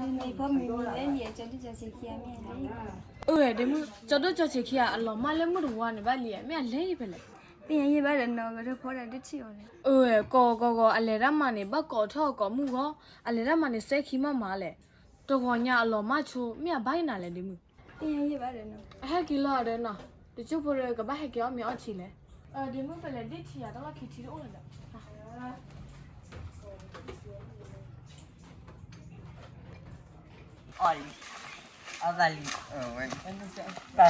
မ့ၢ်ဖိမုၣ်မံၤလဲၣ် ကၠီဒိၣ်ကၠီဆံးခံဂၤမ့ၢ်အလဲၣ်. အၢ ဒ့မုၣ် ကၠီဒိၣ်ကၠီဆံးခံဂၤ အလီၤမၢ်လၢမုၢ်တဝါန့ၣ်ဘၣ်လံ မ့ၢ်အလဲၣ်ဖဲလဲၣ်. သ့ၣ်ညါယဲၢ်ဘၣ်ဒီးနီၤ ကထၢၣ်ဖီဒီးဒၣ်ထံၣ်အီၤလဲၣ်. အၢ ကိးဂီၤကိးဂီၤ အလဲၤတၢ်မၤန့ၣ် ဘၣ်ကိးထီၣ်ကိးမုၢ်ဂီၤ အလဲၤတၢ်မၤန့ၣ် စဲခံမးမးလဲၣ်. တဂီၤညါအလီၤမၢ်ဆိ မ့ၢ်အဘၣ်အံၤနၤလဲၣ်ဒ့မုၣ်. သ့ၣ်ညါယဲၢ်ဘၣ်ဒီးနီၤ အဟဲက့ၤလီၤဒီးနီၤ တစိၢ်ဖိဒီးကဘၣ်ဟဲက့ၤအီၣ်မ့ၤအီထံလဲၣ်. အၢ ဒ့မုၣ် ပလဲၤဒ့ထံယၤ တၢ်လီၢ်ခံထံတအိၣ်လၢၤဒီး အီၣ်လံ အီၣ်ဘၣ်လံ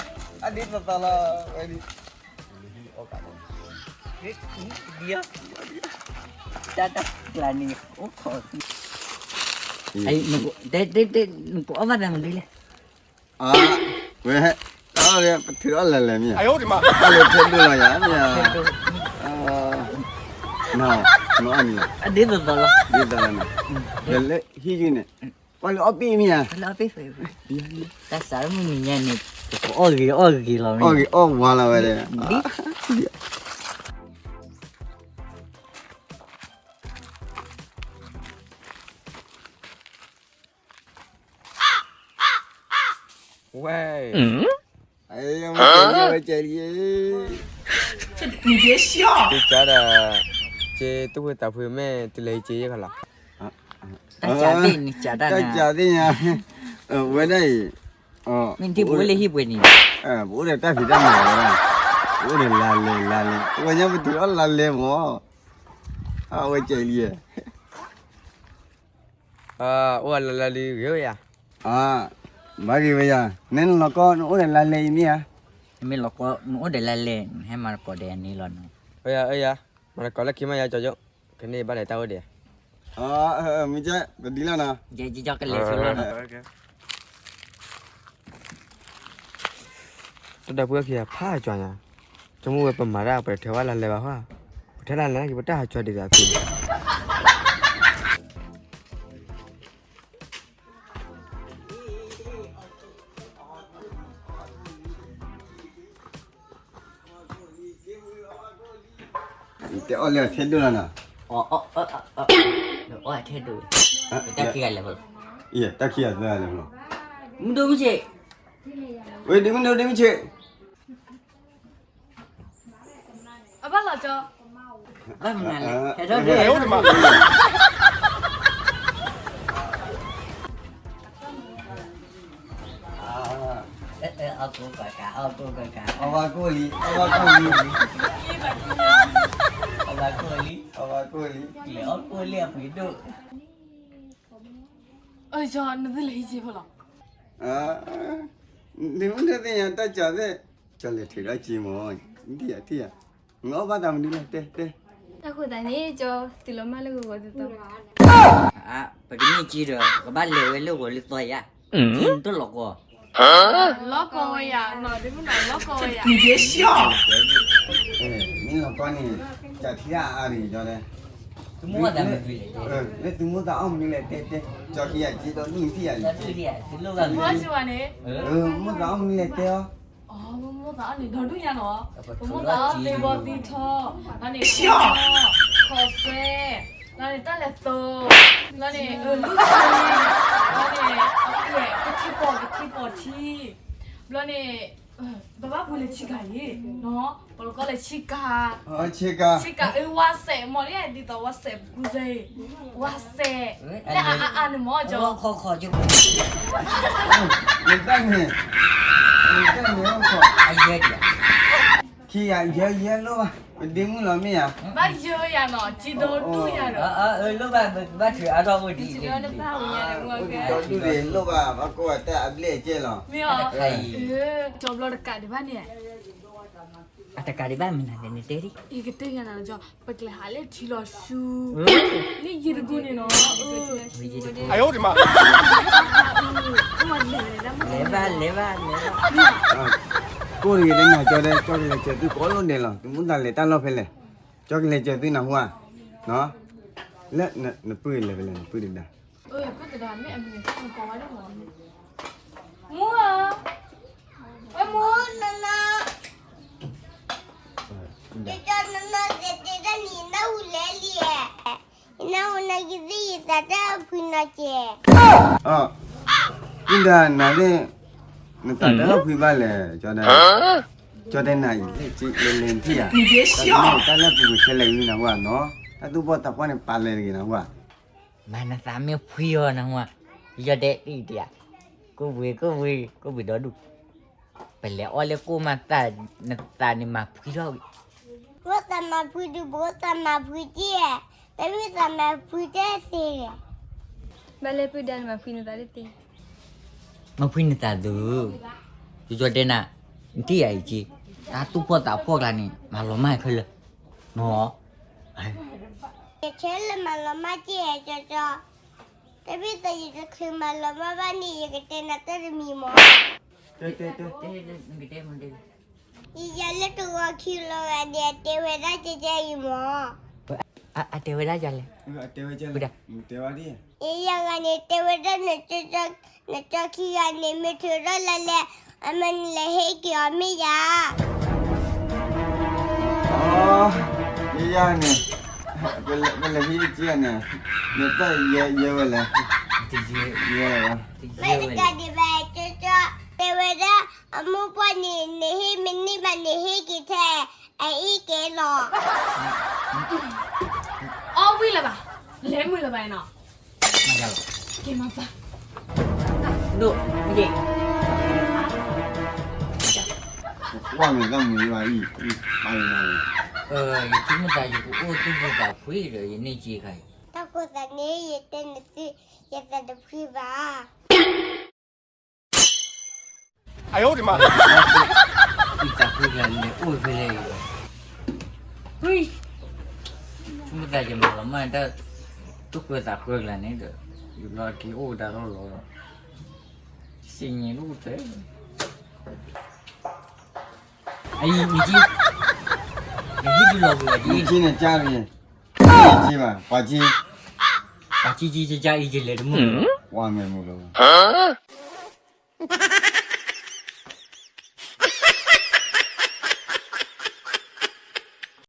အဒ်သိးသိးလီၤ ဝဲဒ် တၢ်တၢ်ကျါန့ၣ် အိၣ်ခိး တဲတဲတဲ နကအီၣ်ဘၣ်သးမနုၤလဲၣ်. ဝဲ ပထုးအီၣ်လၢလဲၤမ့ၢ်ဧါ, အီၣ်လၢထဲဒိၣ်လီၤယၤမ့ၢ်ဧါ, နအီၣ်န့ၣ်လီၤ, ဒ်သိးသိးလီၤ, ဒ်သိးလီၤန့ၣ်, ဒီးလၢဟံၣ်ယုၢ်န့ၣ် ပှၤလၢအီၣ်ပ့ၣ်မ့ၢ်ဧါ, တၢ်စးမုၢ်နံၤညါန့ၣ် ပကအီၣ်ဂ့ၤအီၣ်ဂ့ၤလီၤ, အီၣ်ဂ့ၤအီၣ်ဝါလီၤဝဲဒီး ဝဲ, ဝဲကဲလံ, ကၠီဒီး ကၠီသူၣ်ဖှံသးဖှံမ့ၢ်တုၤလၢဟံးကၠီယဲၢ်ခီလီၤ, တၢ်ကၠီသ့ၣ်ညါ, ဝဲဒၣ်အံၤ, မ့ၢ်ဒ်ပအိၣ်လၢဟံၣ်ပှဲၤန့ၣ်, ပအိၣ်ဒီးတၢ်ဖံးတၢ်မၤဝဲဒၣ်, ပအိၣ်ဒီးလါလဲလါလဲ, ပှၤညါပတုၤအီၣ်လါလဲမး, အဝဲကဲလံ အိၣ်လၢလၢလံဂ့ၤဝဲယၤ, ဘၣ်ဂ့ၤဝဲယၤ, နဲနလီၤကီ နအိၣ်ဒီးလါလဲအံၤမ့ၢ်ဧါ, မ့ၢ်လီၤကီ နအိၣ်ဒီးလါလဲ နဟဲမၤသကိးဒီးအန့ၣ်လီၤနီၤ, မၤသကိးလၢခံမ့ၢ်ယၤကၠီကၠိ, ကန့ၢ်ဘၣ်ဒီးတၢ်အိၣ်ဒံး, မ့ၢ်ကဲ ပဒ်လီၤနီၤ, ကလဲၤဆိလီၤနီၤ တၢ်ဒီပုၢ်ဝဲၢ်ခံဂၤဖးကၠီညါ, ဆိကမိၣ်ဝဲပမၤတၢ်ပတထၢဘၣ်လါလဲဘၣ်ဟီ, ပထၢလါလဲ ပတၢ်ဟးကၠီဒံးသးဖံးန့ၣ် တဲအီၣ်လၢထဲဒိၣ်လီၤနီၤ, အီၣ်ထဲဒိၣ်, တၢ်ခံဂၤလဲၤဖဲလဲၣ်, တၢ်ခံဂၤလဲၤဖဲလဲၣ်, မုၢ်ဒိၣ်မုၢ်ဆ့ၣ်, ဝဲဒုးမုၢ်ဒိၣ်ဒုးမုၢ်ဆ့ၣ် အဘၣ်လီၤကၠီ, ဘၣ်မနုၤလဲၣ်, ဟဲထီၣ်ဒိၣ်, အီၣ်ဘၣ်ကိၢ်လံ, အီၣ်ဘၣ်ကိၢ်လံ, အီၣ်ဘၣ်ကိၢ်လံ, အီၣ်ဘၣ်ကိၢ်လံ, လဲၤအီၣ်ကိၢ်လံအပှ့ၤဒိၣ်, အၢ ကၠီ နသုလဲၤဟံးကၠီဖိလီၤ ဒုးမုၢ်ဒိၣ်သ့ၣ်ညါတၢ်ကၠီသ့ၣ်, ကၠီလဲၤထုးထီၣ်ကၠီမး, ထံၣ်ယၤထံၣ်ယၤ, နအီၣ်ဘၣ်သးမနုၤလဲၣ် တဲတဲ, တၢ်ဃိသးန့ၣ် ကၠီတုၤလီၤမၢ်လၢဂီၤဂီၤသီသီ, ပကန့ၢ်ကၠီဒီး ကဘၣ်လဲၤဝဲလၢဂီၤလၢသီယါ, ကၠီနတလီၤကီ, လီၤကီဝဲယၤနီၤ ဒုးမုၢ်နီၤ လီၤကီဝဲယၤ, မ့ၢ်လီၤကီန့ၣ် ကၠီထံၣ်ဒၣ်အါန့ၣ် ကၠီတဲ သုမိၣ်သးမနုၤလဲၣ်, လၢသုမိၣ်သးအီၣ်မနုၤလဲၣ် တဲတဲ, ကၠီက့ၤယၤက့ၤဒီးဒူၣ်ထံၣ်ယၤန့ၣ်, မိၣ်သးအီၣ်မနုၤလဲၣ် တဲအီၤ, မိၣ်သးအီၣ်န့ၣ် ဒီဒူၣ်ညါနီၤ, ပမိၣ်သးအီၣ်သ့ဘီသံထီ, လီၤန့ၣ် ခီၣ်စဲ, လီၤန့ၣ် တၢ်လဲၤသိး, လီၤန့ၣ် လူၢ်ဆံ, လီၤန့ၣ် ကထံပီၣ် ကထံပီၣ်ထံ, ဘျီန့ၣ် ပဘၣ်ပူၤလဲၤဆံကၤအံၤ, ပလီၤကီလဲၤဆံကၤ, ဆံကၤ အဝါစဲး မ့ၢ်လၢဒ်သိးဝါစဲးပကူစဲး, ဝါစဲး, လၢအအါအါန့ၣ်မ့ၢ်ကၠီ, နတၢ်န့ၣ်, နတၢ်န့ၣ်, ခံဂၤယဲယဲလိၣ်ဘၣ်, ပဒ့မုၣ်လီၤမ့ၢ်ဧါ, ဘၣ်ယဲယၤနီၤ ကၠီဒီဒူၣ်ယၤဒီး, လိၣ်ဘၣ် ဘၣ်ထုးအါထီၣ်အိၣ်ဒံး, ဒီဒူၣ်ဒံးလိၣ်ဘၣ် ဘၣ်ကိးတၢ်အဘျဲၣ်အကဲလီၤ, မ့ၢ်အီၤ, ကၠီဘျီတကးဒံးဘၣ်န့ၣ် အတကးဒံးဘၣ်မနုၤလဲၣ် နတဲဒံး, ယကတဲယၤနၤကၠီ, ပကလဲၤဟးလၢထံလီၤဆူ, လၢယံၤတဘိန့ၣ်နီၤ, လဲၤဘၣ်လဲၤဘၣ်လဲၤဘၣ်, ကိၣ်တဂ့ၤလၢနၤကၠီဒီး ကၠီကလဲၤစၢၤသုကိးလိာ်ဒဲးလီၤ, သုမ့ၢ်သးလဲၤတၢ်လီၢ်ဖဲလဲၣ်, ကၠီကလဲၤစၢၤသုနၢ်ဟူဧါ, လၢနပုၢ်လဲၤဖဲလဲၣ် နပုၢ်တဒါ မုၢ်ဧၢ, ဝဲမုၢ်, နန, တနန တဲတဲတၢ်နံၤ နၢ်ဟူလဲလံဧါ, နအိၣ်နကသံၣ်ယသးတဖှံနီၤကဲး. အီ, မ့ၢ်ဒၣ်နၤသ့ၣ်, နသးတဖှံဘၣ်လဲၣ်, ကၠီတဲ, ကၠီတဲနၤအံၤ, လဲၤလဲၤနထံၣ်ဧါ, တၢ်လၢပူၤပဆဲးလဲၤဂ့ၤနၤဝဲနီၤ, တၢ်သူၣ်ဖှီၣ်သးဖှီၣ်န့ၣ်ပာ်လဲၤတဂ့ၤနၤဝဲ. မၤနသးမ့ၢ်ဖှံအီၤနၤဝဲ, ယီၤဒဲးအံၤဒံးဧါ, ကိၣ်ဘှံးကိၣ်ဘှံးကိၣ်ဘှံးဒီဒူၣ်, ပလဲၤအီၣ်လၢကိၣ်မးသး, နသးန့ၣ်မၤဖှံထီၣ်ဝံၤ. ဘိသးမၤဖှံဒုး ဘိသးမၤဖှံက့ၢ်, တမ့ၢ်သးမၤဖှံတသ့. ဘၣ်လဲၣ်ပုၢ်ဒၢနမၤဖှံနသးတသ့. မၤဖှံနသးသု, ယီၤဒဲးနၤ, နထံၣ်ယၤအံၤက့, တၢ်သူၣ်ဖှီၣ်သးဖှီၣ်ကျါန့ၣ် မၤလီၤမၢ်ခဲလၢာ်, နီၤ. ယဆဲးလၢမၤလီၤမၢ်က့ၢ်ကၠီကၠီ, တမ့ၢ်သးယတချုးမၤလီၤမၢ်ဘၣ်န့ၣ် ယကတဲနၤတၢ်တမံၤမး. တဲတဲတဲ, ယယၤလၢတဂီၤခံလီၤဂာ်န့ၣ် အတဲဝဲဒၣ်ကဲကဲအံၤမး. အတဲဝဲဒၣ်ယၤလဲၣ်, ယယၤဂၤန့ၣ် တဲဝဲဒၣ် နကၠီခံဂၤန့ၣ် မ့ၢ်ထုးထီၣ်လၢလဲၣ်, အမ့ၢ်နလဲၤဟ့ၣ်က့ၤအီၤမ့ၢ်ယၤ. အီ, ယယၤန့ၣ်, ပလဲၤဟ့ၣ်က့ၤန့ၣ်, နတၢ်ယဲယဲဝဲလဲၣ်, ယဲဝဲ, မ့ၢ်တကးဒံးဘၣ် ကၠီကၠီ, တဲဝဲဒၣ် အမိၢ်ပှၢ်န့ၣ် နဟ့ၣ်မ့ၢ်န့ၢ်ဘၣ်န့ၣ် ဟ့ၣ်က့ၤထဲ အအ့ၣ်ကဲလီၤ. အီဝံၤလၢၤဘၣ်, လဲၤမုာ်လၢၤဘၣ်နီၤ. က့ၤမၤပၢ်, ဒိၣ်, ကွၢ်မ့ၢ်တၢ်မုာ်ဘၣ်အံၤ, ယဆိကမိၣ်သးယကအိၣ်သူၣ်ဖှံသးဖှံဒီး ယန့ၢ်က့ၤခါအံၤ. တၢ်ဃိသးန့ၣ် ယတဲနသု, ယသးတဖှံဘၣ်. အၢ, သးဃုကျါန့ၣ်အိၣ်ဖဲလဲၣ်အံၤ, ဆိကမိၣ်သးယမၤလီၤမၢ်တၢ်, သူၣ်ဃၢသးဃၢကျါန့ၣ်ဒီး, ယလီၤက့ၤအိၣ်တၢ်လီၢ်လီၤ, စံၣ်ညီၣ်ဒိၣ်တဲ, အံၤမ့ၢ်က့, မ့ၢ်က့ဒုးလီၤကွံာ်ဝဲက့, မ့ၢ်က့န့ၣ်ကၢ်န့ၣ်, က့ဘၣ်, ပှၤက့, ပှၤက့က့ကၢ်အံၤကလဲၤတမုာ်, ပှၤမဲာ်မုာ်လီၤ. ဟ